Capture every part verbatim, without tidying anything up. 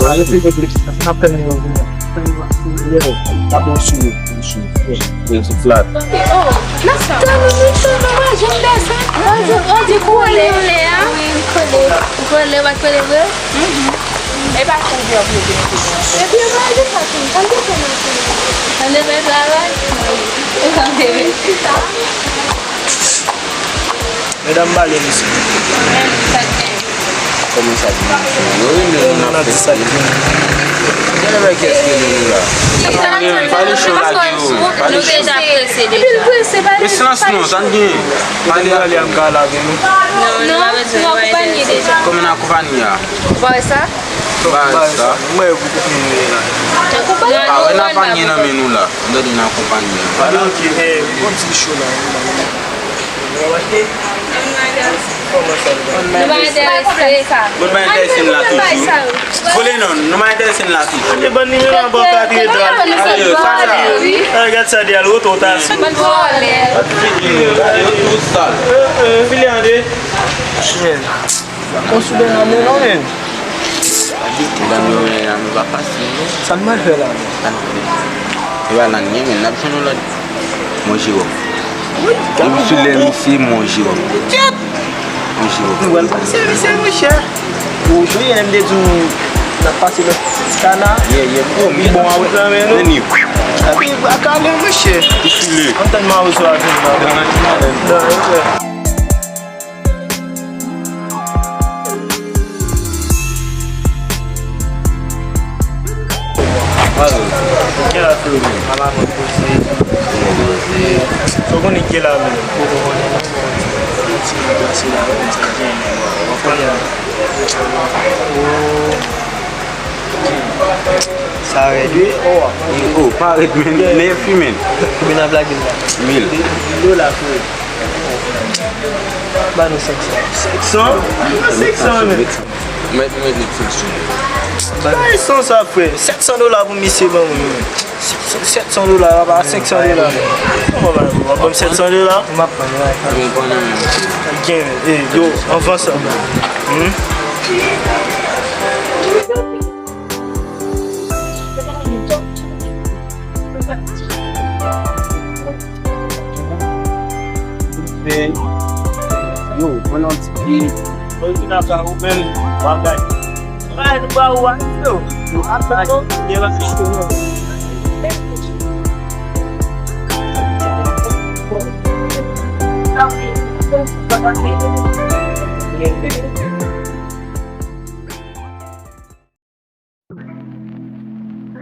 N ap fè nou yo vini. Yo, n ap bon sou yo, bon sou yo. Yo, sou flat. Oh, nan sa. Tèlman mechan, non, mwen jwenn dèsan. On di, on di kole, kole, a? Wi, kole. Ou kole, w pa t kole vre? Mhm. E pa kou vye vye vye vye. Epi, yo pa di sa, tou. Sa m te fè nan kou. Sa m te fè travay? Wi. E sa m te fè. Medam, ba yo misye. Kòman sa di misye? Yo rele nou, n ap fè sa. Genlè kès rele nou la? Pale cho la, Giro. Pale cho. Epi l prese, pale. E silans non, sa n gen. Pale a. Pale a, m ka lave nou. Non, nou pa bezwen, nou akonpanye deja. Kòman n akonpanye a? Ou pa wè sa? Ou pa wè sa? Mwen, pou koup nou ye la. Ou pa wè n akonpanye nan men nou la. M tande n akonpanye. Pale anpil. Eh, bon ti cho la. Bon, nou pa enterese. Bon, nou pa enterese n la toujou. Vole non, nou pa enterese n la toujou. Te ban nimewo an bò katedral. Ayo, sa sa. Ay, gad sa de al woto ta. Yo tout sal. File an de. Chen. Bon, sou de nan men non, men. Medam yo, men, nou pa fasil, non. Sa n mal fè la, men? Sa n fè? E pa lang, men, n ap jwenn yon lòt. Manje wòf. Wi, depi sou lè misye manje wòf. Manje wòf. Nou pral pase misye, monchè. Ou jwenn, m te di w, n ap pase lòt ti kana. Ye, ye, bon, li bon, a wè. Nan men nou. Epi, baka lè, monchè. Li file. Ann tann mawozo a vin la. Nan, nan, nan. Alo. Kèl afè ou menm? Ala mwen poze. Mwen poze. Sa w konnen ki la menm? Poko konnen non, bon, ti nan glase la, konsa gen, w konprann? Sa rèd wi. Oh, pa rèd, men. Nèf wi, men. Konbyen n ap lage l la? Mil. Mil dola, frè. Ba nou senk san. Senk san? Senk san, men. Mèt, mèt, mèt senk san. Bay san sa, frè. Sèt san dola pou misye ban mwen, men. Sèt san dola, pa senk san dola. Kòman w ap ban m sèt san dola? M ap pran, m ap pran. Gen, eh, yo, anvan sa. Hmm? Yo, pran yon ti pi. Mwen vin ap sa ou menm, w ap gade. Bay nou ba ou a, yo. Yo ap sa yo. Yo ap sa yo.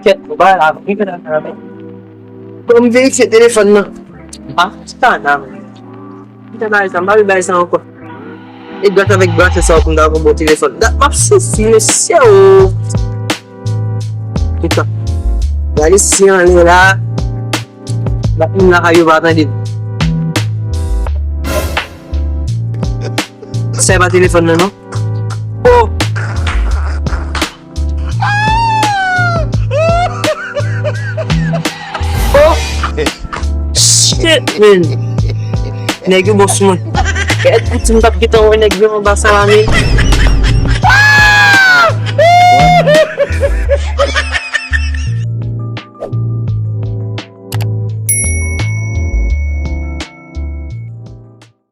Kèt, ou pa la vre, kèt, a fè la, men. Bon, m verifye telefòn nan. Ah, se pa nan, men. Kite bagay sa, m pa vle bagay sa ankò. E dwat avèk bras sa pou m ta pran bon telefòn. Dat m ap soufri, mesye, o. Kite. Gade si anlè la. Bat moun lakay yo pa tande. Sa e pa telefòn nan, non? Oh! Oh! Shit, man! Nèg yo bon sou mwen. Kèt, Poutine t ap gentan wè nèg yo anba sa la, men.